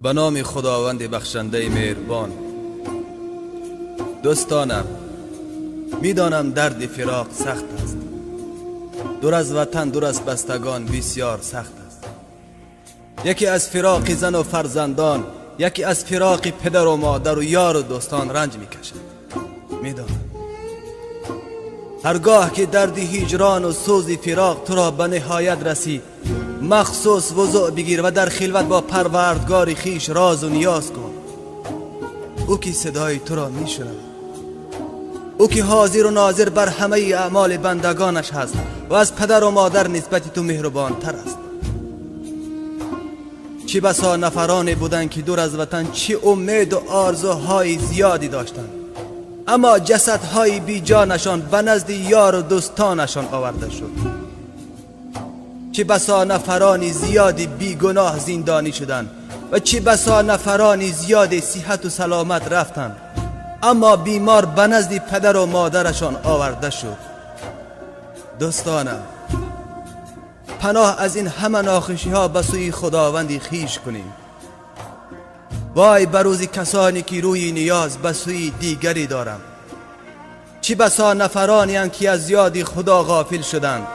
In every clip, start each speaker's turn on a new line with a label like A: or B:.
A: Ба номи Худованди бахшандаи меҳрубон. Дӯстонам, медонам дарди фироқ сахт аст. Дур аз ватан, дур аз бастагон бисёр сахт аст. Яке аз фироқи зану фарзандон, яке аз фироқи падару модар ва ёру дӯстон ранҷ мекашад. Медонам ҳаргоҳ ки дарди ҳиҷрон ва сӯзи фироқ туро ба ниҳоят расид, махсус вузӯ бигир ва дар хилват бо парвардгори хеш розу ниёз кун. Ӯ ки садои туро мешунавад, ӯ ки ҳозиру нозир бар ҳамаи аъмоли бандагонаш ҳаст ва аз падару модар нисбати ту меҳрубонтар аст. Чӣ басо нафароне буданд, ки дур аз ватан чӣ умеду орзуҳои зиёде доштанд, аммо ҷасадҳои беҷонашон ба назди ёру дӯстонашон оварда шуд. Чӣ басо нафарони зиёде бегуноҳ зиндонӣ шуданд ва чӣ басо нафарони зиёде сиҳату саломат рафтанд, аммо бемор ба назди падару модарашон оварда шуд. Дӯстонам, паноҳ аз ин ҳама нохушиҳо ба сӯи Худованди хеш кунем. Вой ба рӯзи касоне ки рӯи ниёз ба сӯи дигаре доранд. Чӣ басо нафаронеанд, ки аз ёди Худо ғофил шуданд,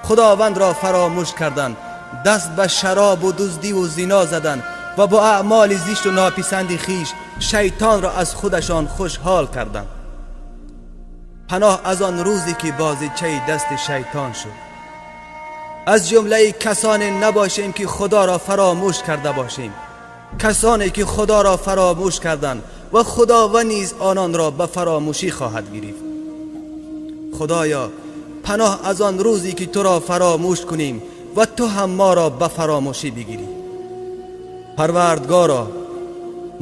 A: Худовандро фаромӯш карданд, даст ба шаробу дуздиву зино заданд ва бо аъмоли зишту нописанди хеш шайтонро аз худашон хушҳол карданд. Паноҳ аз он рӯзе ки бозичаи дасти шайтон шуд. Аз ҷумлаи касоне набошем, ки Худоро фаромӯш карда бошем. Касоне ки Худоро фаромӯш карданд ва Худованд низ ононро ба фаромӯшӣ хоҳад гирифт. Худоё, паноҳ аз он рӯзе ки туро фаромӯш кунем ва ту ҳам моро ба фаромӯшӣ бигирӣ. Парвардгоро,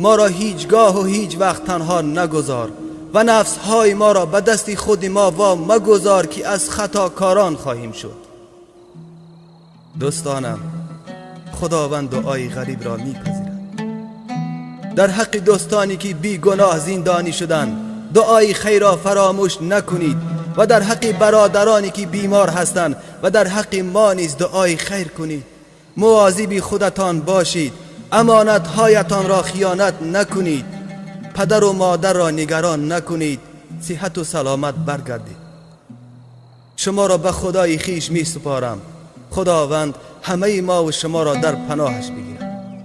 A: моро ҳеҷ гоҳу ҳеҷ вақт танҳо нагузор ва нафсҳои моро ба дасти худи мо во магузор, ки аз хатокорон хоҳем шуд. Дӯстонам, Худованд дуои ғарибро мепазирад. Дар ҳаққи дӯстоне ки бегуноҳ зиндонӣ шуданд, дуои хайрро фаромӯш накунед ва дар ҳаққи бародароне ки бемор ҳастанд ва дар ҳаққи мо низ дуои хайр кунед. Мавозиби худатон бошед, амонатҳоятонро хиёнат накунед, падару модарро нигарон накунед, сиҳату саломат баргардед. Шуморо ба Худои хеш месупорам. Худованд ҳамаи мо ва шуморо дар паноҳаш бигирад.